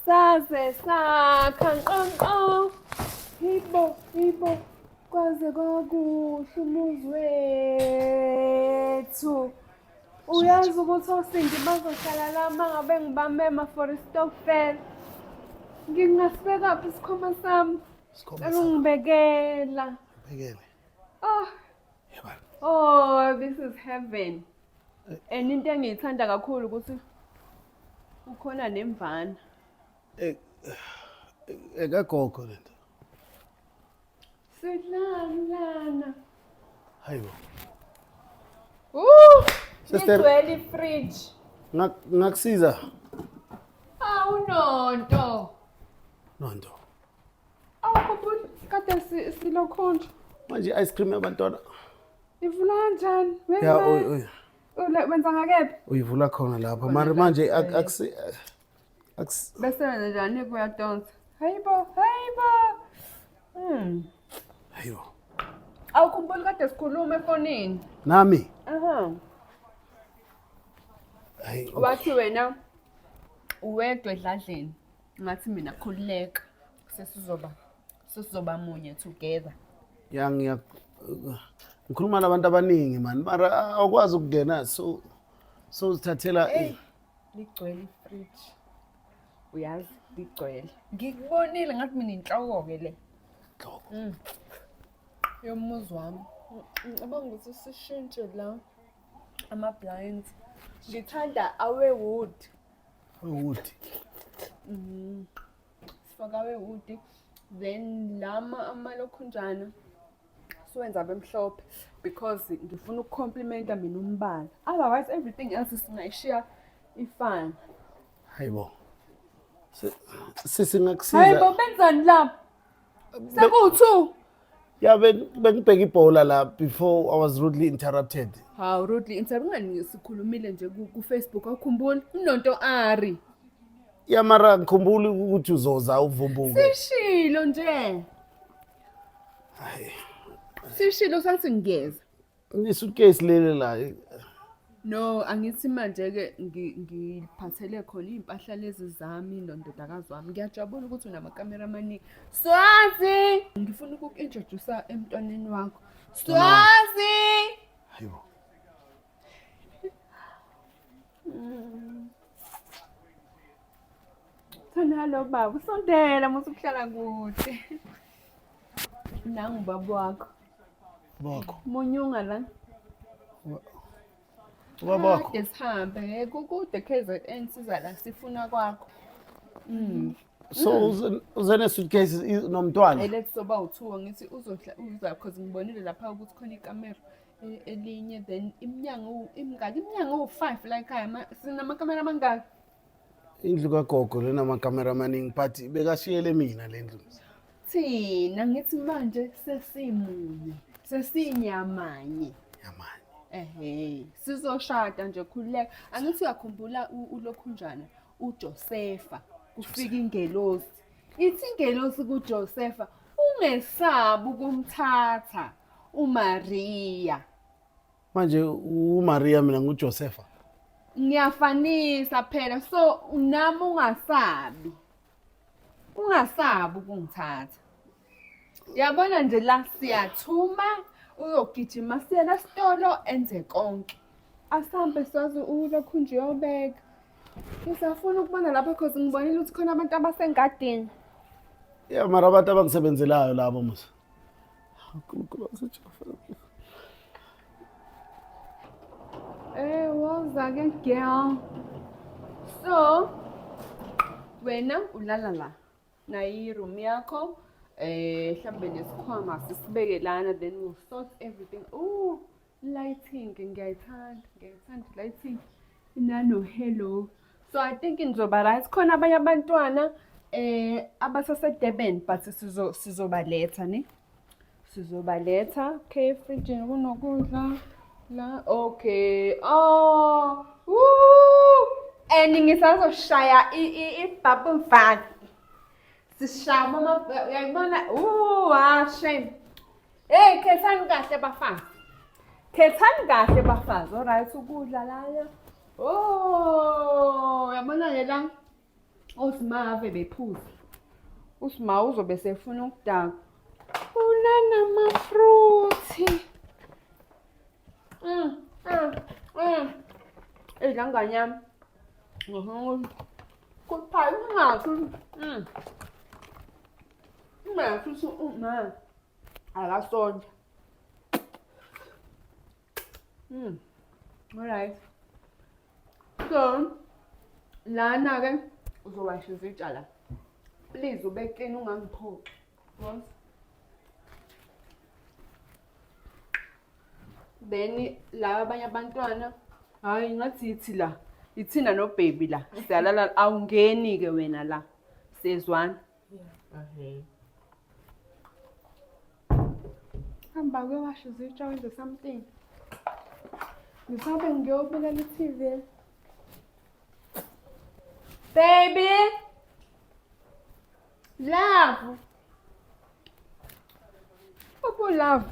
Saze sakha nqonqo. Hibo, hibo. Kwaze kwakuhle umuzi wethu. Uyazi ukuthi osindi bazohlala la uma ngabe ngibamema for istokfela. Ngingasibekaphi isikhwama sami? Isikhwama Cela sakho. ungibekela. Bekele. Oh, Yeba. oh, this is heaven. And into engiyithanda kakhulu ukuthi ukhona nemvana. Eh ekagogo lento. Sidlani lana. Hayibo. Ooh, Sister- ligcwele ifridge. Ngakusiza Awunonto. nonto. Awukhumbuli kade silokhunja. Manje ice cream yabantwana. Ivula kanjani? Ya uy uy Wenza ngakephi? uyivula khona lapha. Mara manje akusi akusi Bese wenza njani kuyadonsa? Hayibo, hayibo. Hayibo. Awukhumbuli kade sikhuluma efonini. Nami. Aha. Hayi. Wathi wena uwedwa edladleni. Ngathi mina khululeka. Sesizoba munye together. Ya ngiya ngikhuluma nabantu abaningi man mara awukwazi ukungena so so uzithathela Hey, ligcwele ifridge. Uyazi ligcwele. Ngikubonile ngathi mina inhloko-ke le inhloko. Yomuzi wami. Ngicabanga ukuthi sishintshe la ama-blinds. Ngithanda awe-wood. Wood. Sifake awe-wood. Then lama amalokhunjana siwenza abemhlophe because ngifuna ukucomplimenta mina umbala. Otherwise everything else singayishiya ifana. Hayibo. Sisi ngakusiza. Hayibo benzani lapho? Sekuwu-two. Ya bengibheka ibhola la before I was rudely interrupted. Hawu rudely interrupt ngani sikhulumile nje ku-Facebook awukhumbuli unonto Ari. Ya mara ngikhumbula ukuthi uzoza uvumbuke. Sishilo nje. Hayi. Sishilo sathi ngiyeza. Isuitcase leli la. No, angithi manje ke ngiphathele khona iy'mpahla lezi zami nondodakazi wami. Ngiyajabula ukuthi unamakamera amaningi. Swazi! Ngifuna ukuku-introduce emntwaneni wakho. Swazi! Hayibo. Thona lo baba, usondela musu kuhlala kude. Nangu baba wakho. Bakho. Munyunga la. Ubaba wakho. Kade sihambe kukude KZN siza la sifuna kwakho. So uze ne suitcase nomntwana. Elethi soba u-two ngithi uzohla uza cause ngibonile lapha ukuthi khona ikamero elinye then iminyango imingaki iminyango ewu-five la ekhaya sinamakamera amangaki? Indlu kagogo lenamakamera amaningi but bekashiyele mina le ndlu. Thina ngithi manje sesimunye sesinyamanye. Yamani. Ehhe, sizoshada nje khululeka. Angithi uyakhumbula ulokhunjana uJosefa kufika ingelosi. Ithi ingelosi kuJosefa ungesabi ukumthatha uMaria. Manje uMaria mina nguJosefa. Ngiyafanisa phela so nami ungasabi. Ungasabi ukungithatha. Yabona nje la siyathuma uyogijima siye la sitolo enze konke. Asambe sazi ulokhu nje uyobeka. Ngisafuna ukubona lapha cause ngibonile ukuthi khona abantu abasengadini. Ya mara abantu abangisebenzelayo labo musa. uNkulunkulu waseJehova. Eh, woza ke girl. So, wena ulala la. Nayi room yakho. Eh, mhlambe nesikhwama sisibeke lana then we'll sort everything. Oh, lighting ngiyayithanda, ngiyayithanda lighting. Inano hello. So I think ngizoba right khona abanye abantwana abasase Durban but sizobaletha ne. Sizobaletha. Okay, efrijini kunokudla la. Okay. Oh. Woo! And ngisazoshaya i-bubble bath. Sishaya mama uyayibona? Ooh, ah shame. Hey, khethani kahle bafazi. Khethani kahle bafazi. Alright, ukudla lana. Oh, uyabona ke la. Osimave bephuza. Usima uzobe sefuna ukudaka. Unanamafruthi. Mm. Idla ngane yami. Kuphaya ungathi. Ungathi uma akasondla. All right. So lana ke uzowasha izitsha la. Please ube clean ungangiphoxi. Yabona? Then laba abanye abantwana hayi ngathi yithi la. Ithina no baby la. Siyalala awungeni ke wena la. Sezwana. Hamba kuyowasha izitsha wenze something. Ngisabe ngiyobukela i-TV. Baby! Love! Popo love.